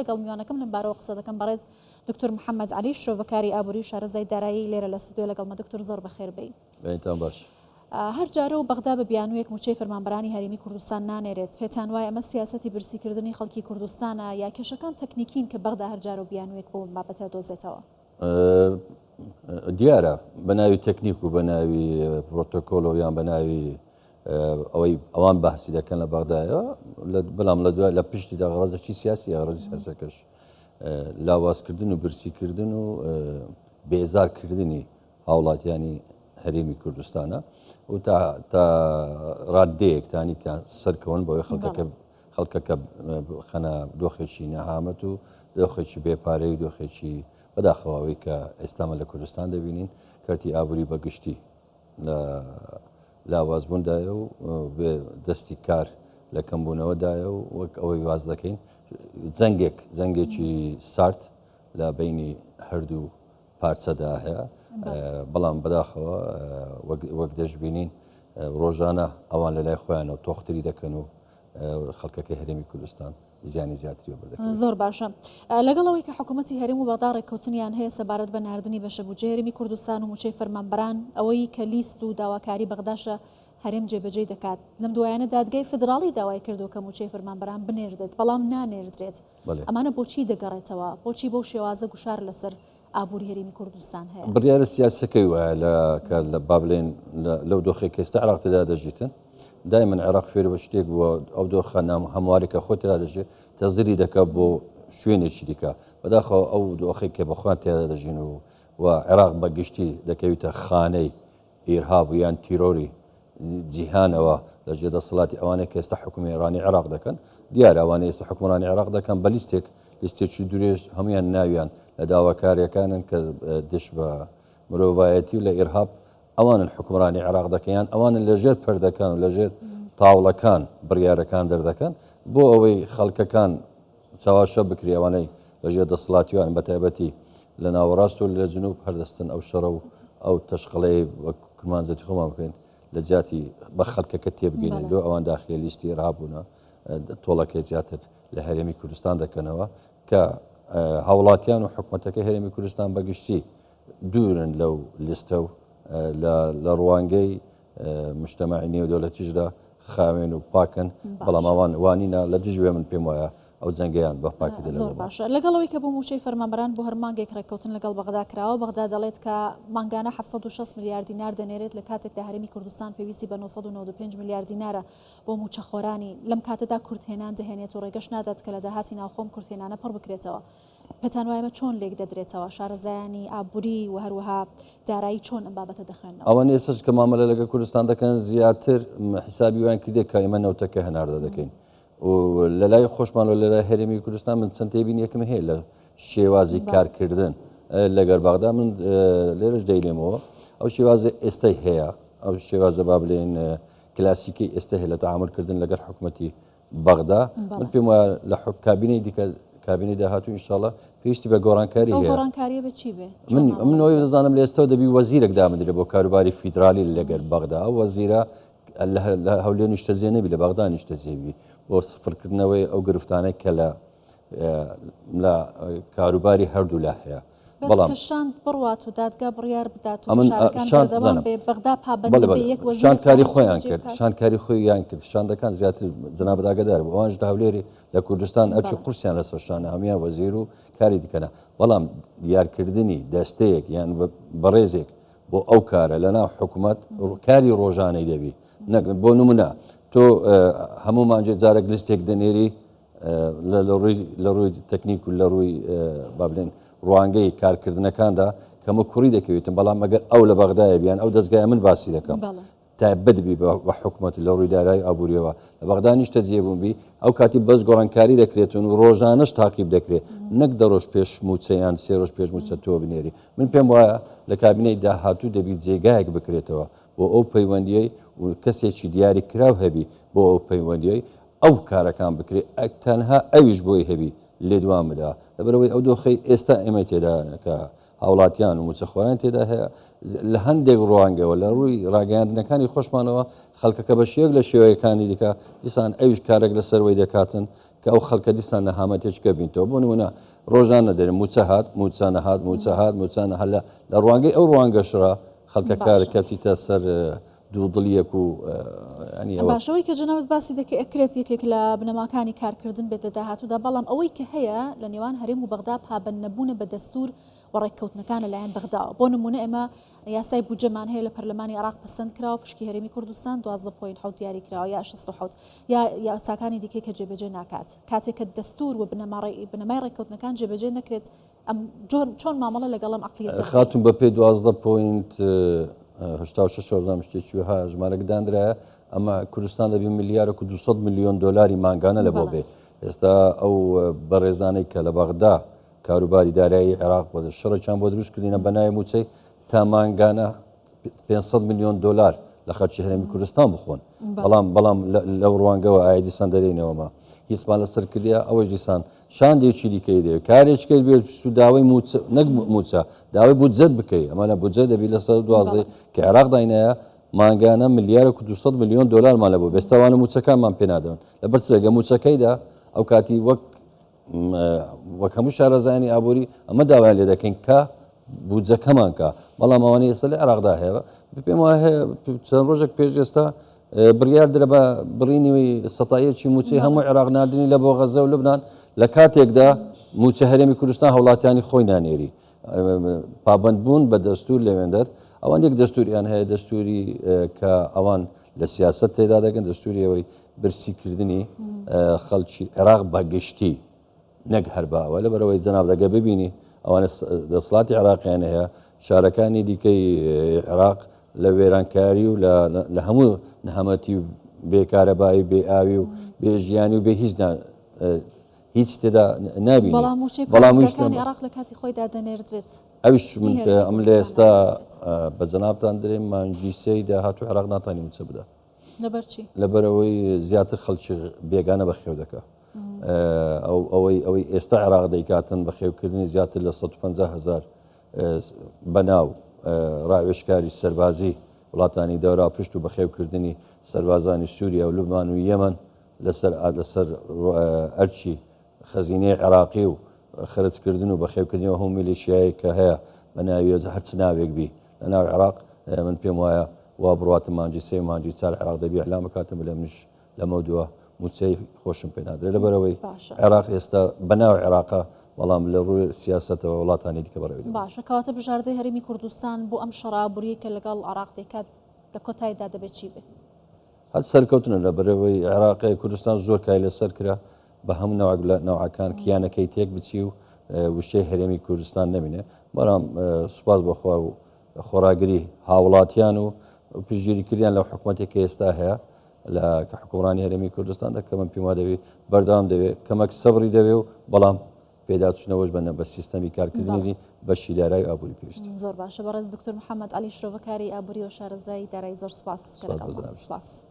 لەگەڵ میوانەکەم لەم بارەوە قسە دەکەم بەڕێز دکتۆر محەممەد عەلی شرۆڤەکاری ئابووری و شارەزای دارایی لێرە لە ستۆدیۆ لەگەڵمە دکتۆر زۆر بەخێر بێی. بەینتان باش. هەر جارە و بەغدا بە بیانوویەک مووچەی فەرمانبەرانی هەرێمی کوردستان نانێرێت، پێتان وایە ئەمە سیاسەتی برسیکردنی خەڵکی کوردستانە یا کێشەکان تەکنیکین کە بەغدا هەر جارە و بیانوویەک بۆ ئەم بابەتە دۆزێتەوە؟ دیارە بە ناوی تەکنیک و بە ناوی پرۆتۆکۆل و یان بە ناوی ئەوەی ئەوان باسی دەکەن لە بەغدایەوە بەڵام لە دوای لە پشتیدا غەڕەزێکی سیاسی غەڕەزی سیاسەکەش لاوازکردن و برسیکردن و بێزارکردنی هاوڵاتیانی هەرێمی کوردستانە و تا تا ڕادەیەک تانی تا سەرکەون بەوەی خەڵکەکە خەڵکەکە خەنە دۆخێکی نەهامەت و دۆخێکی بێپارەی و دۆخێکی بەداخەوەوەی کە ئێستامە لە کوردستان دەبینین کەرتی ئابووری بەگشتی لە لاوازبووندایە و بێ دەستی کار لە کەمبوونەوەدایە و وەک ئەوەی واز دەکەین جەنگێک جەنگێکی سارد لە بینی هەردوو پارچەدا هەیە بەڵام بەداخەوە وەک دەشببینین ڕۆژانە ئەوان لە لای خۆیانەوە تۆختری دەکەن و خەڵکەکەی هەرێمی کوردستان زیانی زیاتری وەبەردەکەوێت. زۆر باشە. لەگەڵ ئەوەی کە حکوومەتی هەرێم و بەغدا ڕێککەوتنیان هەیە سەبارەت بە ناردنی بەشە بودجەی هەرێمی کوردستان و مووچەی فەرمانبەران، ئەوەی کە لیست و داواکاری بەغداشە هەرێم جێبەجێی دەکات. لەم دوایانە دادگای فیدراڵی داوای کردووە کە مووچەی فەرمانبەران بنێردێت، بەڵام نانێردرێت. ئەمانە بۆچی دەگەڕێتەوە؟ بۆچی بەو شێوازە گوشار لەسەر ئابووری هەرێمی کوردستان هەیە؟ بڕیارە سیاسیەکەی وایە لە کە لە با بڵێین لەو دۆخێک کە ئێستا عێراق تێدا دەژیتن دایمەن عێراق فێر بە شتێک بووە ئەو دۆخە نام هەموارێک کە خۆی تێدا دەژێت تەزری دەکات بۆ شوێنێکی دیکە بەداخەوە ئەو دۆخێک کە بە خۆیان تێدا دەژین و و عێراق بە گشتی دەکەویتە خانەی ئیرهاب و یان تیرۆری جیهانەوە لە ژێر دەسەڵاتی ئەوانەی کە ئێستا حوکمڕانی عێراق دەکەن، دیارە ئەوانەی ئێستا حوکمڕانی عێراق دەکەن بە لیستێک، لیستێکی درێژ هەموویان ناویان لە داواکارییەکانن کە دژ بە مرۆڤایەتی و لە ئیرهاب ئەوانن حوکمڕانی عێراق دەکەن یان ئەوانن لە ژێر پردەکان و لە ژێر تاوڵەکان بڕیارەکان دەردەکەن بۆ ئەوەی خەڵکەکان چەواشە بکرێ ئەوانەی لە ژێر دەسەڵاتیوان بە تایبەتی لە ناوەڕاست و لە جنوب هەردەستن ئەو شەڕە و ئەو تەشقەڵەی وەک کرمانجەتی خۆمان بکەین لە جیاتی بە خەڵکەکە تێبگەینن لۆ ئەوان داخلی لیستی ئێرهاب بوونە تۆڵەکەی زیاتر لە هەرێمی کوردستان دەکەنەوە کە هاوڵاتیان و حکومەتەکە هەرێمی کوردستان بەگشتی دوورن لەو لیستە و لە ڕوانگەی مجتەمەعی نێودەولەتیشدا خاوێن و پاکن بەڵام ئەوان وانینە لە دژ وێ من پێم وایە ئەو جەنگەیان بە پاکی دەلێن زۆر باشە لەگەڵ ئەوەی کە بۆ مووچەی فەرمانبەران بۆ هەر مانگێک ڕێککەوتن لەگەڵ بەغدا کراوە بەغدا دەڵێت کە مانگانە 760 ملیار دینار دەنێرێت لە کاتێکدا هەرێمی کوردستان پێویستی بە 995 ملیار دینارە بۆ مووچەخۆرانی لەم کاتەدا کورتهێنان دەهێنێت و ڕێگەش نادات کە لە داهاتی ناوخۆم کورتهێنانە پڕ بکرێتەوە پێتان وایە ئەمە چۆن لێک دەدرێتەوە؟ شارەزایانی ئابووری و هەروەها دارایی چۆن ئەم بابەتە دەخوێننەوە؟ ئەوان ئێستاش کە مامەلە لەگەڵ کوردستان دەکەن زیاتر حیسابی وایان کردیە کە ئێمە نەوتەکە هەناردە دەکەین و لە لای خۆشمان و لە لای هەرێمی کوردستان من چەند تێبینیەکم هەیە لە شێوازی کارکردن لەگەر بەغدا من لێرەش دەیلێمەوە ئەو شێوازە ئێستای هەیە ئەو شێوازە با بلێن کلاسیکی ئێستا هەیە لە تەعامولکردن لەگەڵ حکوومەتی بەغدا من پێم وایە لە کابینەی دیکە کابینەی داهاتوو ئینشاڵڵا پێویستی بە گۆڕانکاری هەیە. ئەو گۆڕانکارییە بە چی بێ؟ من من ئەوەی دەزانم لە ئێستەوە دەبی وەزیرێک دابنرێ بۆ کاروباری فیدرالی لەگەر بەغدا ئەو وەزیرە لە هەولێر نیشتەجێ نەبی لە بەغدا نیشتەجێ بی بۆ سفرکردنەوەی ئەو گرفتانەی کە لە لە کاروباری هەردوولا هەیە. بەڵام کە شاند بڕوات و دادگا بڕیار بدات و گوشارەکان بەردەوام بێ، بەغدا پابەند ببێ یەک وەزیر شاند کاری خۆیان کرد، شاند کاری خۆیان کرد، شاندەکان زیاتر جەنابت ئاگادار بوو، ئەوانش لە هەولێری لە کوردستان ئەرکی قورسیان لەسەر شانە، هەموویان وەزیر و کاری دیکەنە، بەڵام دیارکردنی دەستەیەک یان بەڕێزێک بۆ ئەو کارە لەناو حکومەت کاری ڕۆژانەی دەبی، نەک بۆ نمونە تۆ هەموو مانجێ جارێک لیستێک دەنێری لە ڕووی تەکنیک و لە ڕووی با بڵێن ڕوانگەی کارکردنەکاندا کەمە کوڕی دەکەوێتن بەڵام ئەگەر ئەو لە بەغدایە بیان ئەو دەستگای من باسی دەکەم تایبەت بی بە حکومەت لە ڕووی دارایی ئابووریەوە لە بەغدا نیشتە جێبوون بی ئەو کاتی بەس گۆڕانکاری دەکرێتون و ڕۆژانەش تاقیب دەکرێت نەک دە ڕۆژ پێش موچە یان سێ ڕۆژ پێش موچە تۆ بنێری من پێم وایە لە کابینەی داهاتوو دەبی جێگایەک بکرێتەوە بۆ ئەو پەیوەندیەی و کەسێکی دیاری کراو هەبی بۆ ئەو پەیوەندیەی ئەو کارەکان بکرێ تەنها ئەویش بۆی هەبی لێدوان بدا لەبەرئەوەی ئەو دۆخەی ئێستا ئێمەی تێدا کە هاوڵاتیان و موچەخۆران تێدا هەیە لە هەندێک ڕوانگەوە لە ڕووی ڕاگەیاندنەکانی خۆشمانەوە خەڵکەکە بە شێوەیەک لە شێوەیەکانی دیکە دیسان ئەویش کارێک لە سەروەی دەکاتن کە ئەو خەڵکە دیسان نەهامەتێکە بینتەوە. بۆ نمونە ڕۆژانە دەرێن موچە هات، موچە نەهات، موچە هات، موچە نەهات. لە ڕوانگەی ئەو ڕوانگەشڕا خەڵکە کار کەوتیتە سەر دوودڵیەک و ینی ئەوە. باشە ئەوەی کە جەنابت باسی دەکەی ئەکرێت یەکێک لە بنەماکانی کارکردن بێت لە داهاتوودا، بەڵام ئەوەی کە هەیە لە نێوان هەرێم و بەغدا پابەند نەبوونە بە دەستوور و ڕێککەوتنەکان لەلایەن بەغداوە. بۆ نموونە ئێمە یاسای بودجەمان هەیە لە پەرلەمانی عێراق پەسەند کراوە، پشکی هەرێمی کوردستان 12 point حەوت دیاری کراوە یا 67 یا یاساکانی دیکەی کە جێبەجێ ناکات. کاتێک کە دەستوور و بنەمای ڕێککەوتنەکان جێبەجێ نەکرێت ئەم جۆر چۆن مامەڵە لەگەڵ ئەم عەقڵیەتە بکەین؟ خاتوون بە پێی 12 point 86 وابزانم شتێکی وەها ژمارەک دانرایە ئەمە کوردستان دەبی ملیارێک و 200 ملیۆن دۆلاری مانگانە لە بۆ بێ. ئێستا ئەو بەڕێزانەی کە لە بەغدا کاروباری دارایی عێراق بۆ شەڕێکیان بۆ دروست کردینە بە ناوی مووچەی تا مانگانە 500 میلیۆن دلار لە خەرچی هەرێمی کوردستان بخۆن. بەڵام بەڵام لەو ڕوانگەوە ئایا دیسان دەرێنەوەمە هیچمان لەسەر کردیا ئەوەش دیسان شاندێکی دیکەی دەوێت کارێککەی بێت و داوای مووچە نەک مووچە داوای بودجەت بکەی ئەمە لە بودجە دەبی لەسەر دوازدەی کە عێراق داینایە مانگانە ملیارێک و 200 میلیۆن دلارمان لە بۆ بێستەوانە مووچەکانمان پێنادەن لەبەر چێگە مووچەکەیدا ئەو کاتی وەک وەک هەموو شارەزایانی ئابووری ئەمە داوایان لێ دەکەین کە بودجەکەمان کە بەڵام ئەوانەی ئێستا لە عێراقدا هەیە پێم وایە هەیە چەند ڕۆژێک پێش ئێستا بڕیار درا بە بڕینی سەتایەکی موچەی هەموو عێراق ناردنی لە بۆ غەزە و لوبناان لە کاتێکدا موچە هەرێمی کوردستان هاوڵاتیانی خۆی نانێری پابندبوون بە دەستور لەوێندەر ئەوان یەک دەستوریان هەیە دەستوری کە ئەوان لە سیاست تێدا دەگەن دەستوری ئەوەی برسیکردنی خەڵکی عێراق بە گشتی نەک هەر بە ئەوە، لەبەرئەوەی جەناب دەگەر ببینی ئەوانە دەسەڵاتی عێراقیان هەیە، شارەکانی دیکەی عێراق لە وێرانکاری و لە هەموو نەهامەتی و بێ کارەبایی و بێ ئاوی و بێ ژیانی و بێ هیچ هیچ تێدا نابینی. بەڵام مووچەی پارێزگاکانی عێراق لە کاتی خۆیدا دەنێردرێت. ئەویش من ئەم لە ئێستا بە جەنابتان درێم مانگی سێی داهاتوو عێراق ناتوانێت مووچە بدا. لەبەر چی؟ لەبەرئەوەی زیاتر خەڵکی بێگانە بەخێو دەکا. ئەو ئەوەی ئەوەی ئێستا عێراق دەیکاتن بەخێوکردنی زیاتر لە 150 هەزار بەناو ڕاوێژکاری سەربازی وڵاتانی دەورا پشت و بەخێوکردنی سەربازانی سووریا و لوبناان و یەمەن لەسەر لەسەر ئەرچی خەزینەی عێراقی و خەرجکردن و بەخێوکردنی ئەو هەموو میلیشیایەی کە هەیە بە ناوی هەرچ ناوێک بی لە ناو عێراق من پێم وایە وا بڕواتە مانگی سێ و مانگی چار عێراق دەبی ئیعلان بکاتن بڵێ منیش لەمەودوا مووچەی خۆشم پێ نادرێت لەبەرئەوەی باشە. عێراق ئێستا بە ناو عێراقە بەڵام لە ڕووی سیاسەتەوە وڵاتانی دیکە بەڕێوەی دەبەن. باشە کەواتە بژاردەی هەرێمی کوردستان بۆ ئەم شەڕە ئابووریەی کە لەگەڵ عێراق دەیکات لە کۆتایدا دەبێت چی بێ؟ هەر سەرکەوتنە لە بەرەوەی عێراق کوردستان زۆر کاری لەسەر کرا بە هەموو نەوەک لە نەوعەکان کیانەکەی تێک بچی و وشەی هەرێمی کوردستان نەمینێ بەڵام سوپاس بەخوا و خۆراگری هاوڵاتیان و پشتگیری کردیان لەو حکوومەتێک کە ئێستا هەیە لە کە حکومڕانی هەرێمی کوردستان دەکە من پێم وا دەوێ بەردەوام دەوێ کەمەک سەبری دەوێ و بەڵام پێداچوونەوەش بە بە سیستەمی کارکردنی بەشی دارایی و ئابووری پێویستە. زۆر باشە بەڕێز دکتۆر محەممەد عەلی شرۆڤەکاری ئابووری و شارەزای دارایی زۆر سپاس کە سپاس بۆ لەگەڵمان جەنابت. سپاس.